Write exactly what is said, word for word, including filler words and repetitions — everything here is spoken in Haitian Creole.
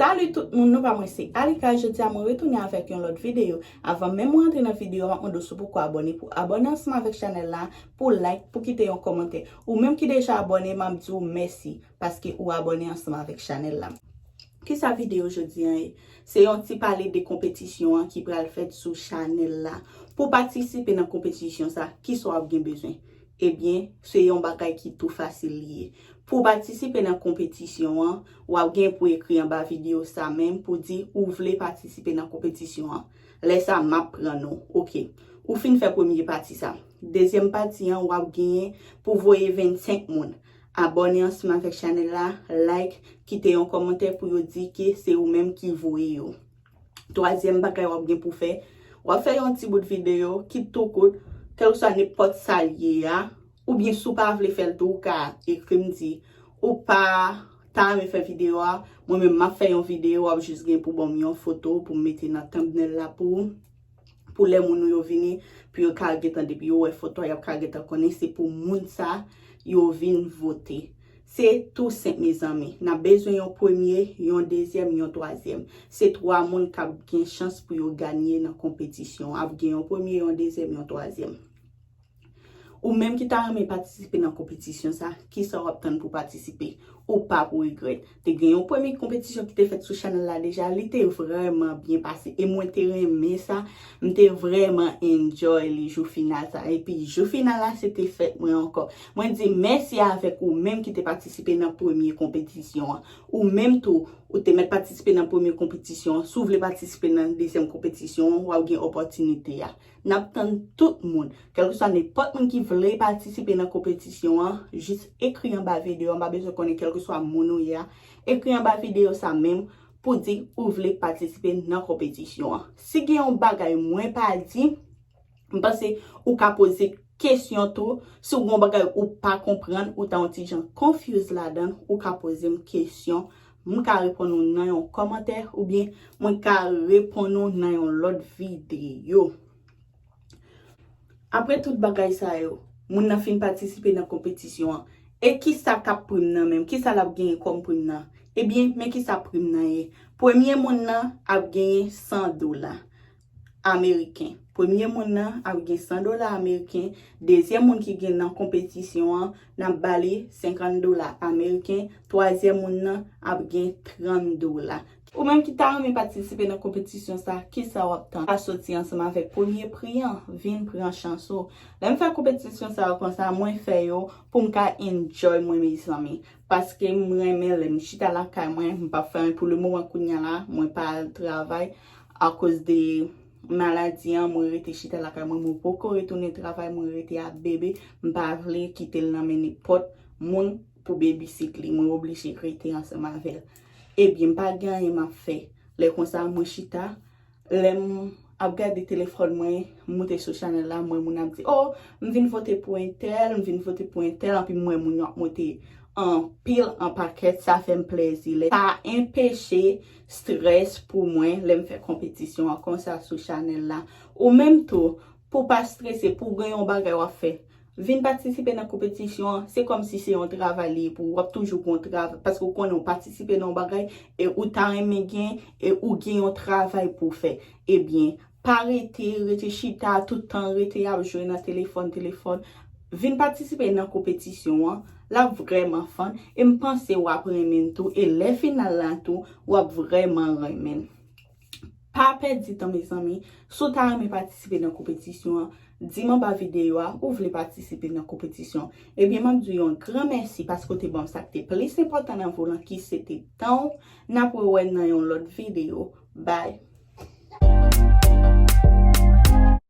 Salut tout moun, non pa mwen se Alika. Jodi a mwen retounen avèk yon lòt videyo. Avan menm mwen antre nan videyo a, m ap mande w si w poko abòne, pou abòne ansanm avèk chanèl la, pou like, pou kite yon kòmantè. Ou menm ki deja abòne, m ap di w mèsi paske ou abòne ansanm avèk chanèl la. Kisa videyo jodi a ye? Se yon ti pale de konpetisyon an ki pral fèt sou chanèl la. Pou w patisipe nan konpetisyon sa, kisa w ap gen bezwen? Ebyen, se yon bagay ki tou fasil li ye. Pou w patisipe nan konpetisyon an, w ap gen pou ekri anba videyo sa menm pou di ou vle patisipe nan konpetisyon an. Lè sa, m ap pran non. Oke. Ou fin fè premye pati sa. Dezyèm pati an, w ap genyen pou voye vennsenk moun abòne ansanm avèk chanèl la, like, kite yon kòmantè pou yo di ke se ou menm ki voye yo. Twazyèm bagay w ap gen pou fè, w ap fè yon ti bout videyo, kit tou kout, kèlkeswa nenpòt sa l ye a, oubyen si w pa vle fè l tou, ou ka ekri m di ou pa ta renmen fè videyo a, mwen menm m ap fè yon videyo, w ap jis gen pou ban m yon foto pou m mete nan thumbnail la pou ou, pou lè moun ou yo vini, pou yo ka gentan, depi yo wè foto a, y ap ka gentan konnen se pou moun sa yo vin vote. Se tou senp, mezanmi. N ap bezwen yon premye, yon dezyèm, yon twazyèm. Se twa moun k ap gen chans pou yo ganye nan konpetisyon an. Ap gen yon premye, yon dezyèm, yon twazyèm. Ou menm ki ta renmen patisipe nan konpetisyon sa, kisa w ap tann pou patisipe? Ou p ap regrèt. Te gen yon premye konpetisyon ki te fèt sou chanèl la deja, li te vrèman byen pase. E mwen te renmen sa, m te vrèman enjoy li jou final sa. Epi jou final la, se te fèt mwen ankò. Mwen di mèsi avèk ou menm ki te patisipe nan premye konpetisyon an. Ou menm tou, ou te mèt patisipe nan premye konpetisyon an. Si w vle patisipe nan dezyèm konpetisyon an, w ap gen opòtinite a. N ap tann tout moun, kèlkeswa nenpòt moun ki vle patisipe nan konpetisyon an, jis ekri anba videyo a, m pa bezwen konnen kèlkeswa moun ou ye a, ekri anba videyo sa menm pou di ou vle patisipe nan konpetisyon an. Si gen yon bagay mwen pa di, m panse ou ka poze kesyon tou. Si w gen yon bagay ou pa konprann, ou ta yon ti jan confuse ladan l, ou ka poze m kesyon. M ka reponn ou nan yon kòmantè oubyen mwen ka reponn ou nan yon lòt videyo. Apre tout bagay sa yo, moun nan fin patisipe nan konpetisyon an. E kisa k ap prim nan menm? Kisa l ap genyen kòm prim nan? Ebyen, men kisa prim nan ye. Premye moun nan ap genyen san dola ameriken. Premye moun nan ap gen san dola ameriken. Dezyèm moun ki gen nan konpetisyon an, n ap ba li senkant dola ameriken. Twazyèm moun nan ap gen trant dola. Ou menm ki ta renmen patisipe nan konpetisyon sa, kisa w ap tann? Pa soti ansanm avèk premye pri an, vin pran chans ou. Lè m fè konpetisyon sa yo konsa, mwen fè yo pou m ka enjoy mwen, mezanmi. Paske m renmen lè m chita lakay mwen, m p ap fè anyen pou le moman kounye a la, mwen pa al travay akoz de maladi an, mwen rete chita lakay mwen, mwen poko retounen travay, mwen rete ak bebe, m pa vle kite l nan men nenpòt moun pou babysit li, mwen oblije rete ansanm avè l. Ebyen, m pa gen anyen m ap fè. Lè konsa, mwen chita, lè m ap gade telefòn mwen, m moute sou chanèl la, m wè moun ap di, "Oh, m vin vote pou entèl, m vin vote pou entèl," anpi m wè moun yo ap monte anpil, an pakèt, sa fè m plezi. Lè sa enpeche strès pou mwen, lè m fè konpetisyon an konsa sou chanèl la. Ou menm tou, pou w pa strese, pou w gen yon bagay w ap fè. Vin patisipe nan konpetisyon an, se kòmsi se yon travay li ye pou ou, w ap toujou gen yon travay, paske w konnen w patisipe nan yon bagay, e ou ta renmen gen, e ou gen yon travay pou w fè. Ebyen, pa rete, rete chita, tout tan rete ap jwe nan telefòn, telefòn. Vin patisipe nan konpetisyon an, l ap vrèman fun, e m panse w ap renmen l tou, e lè final la tou, w ap vrèman renmen l. Pa pèdi tan, mezanmi. Si w ta renmen patisipe nan konpetisyon an, di m anba videyo a, ou vle patisipe nan konpetisyon. Ebyen, m ap di w yon gran mèsi paske w te ban m sa k te plis enpòtan nan vi w lan, ki se te tan w. N ap rewè nan yon lòt videyo. Bye.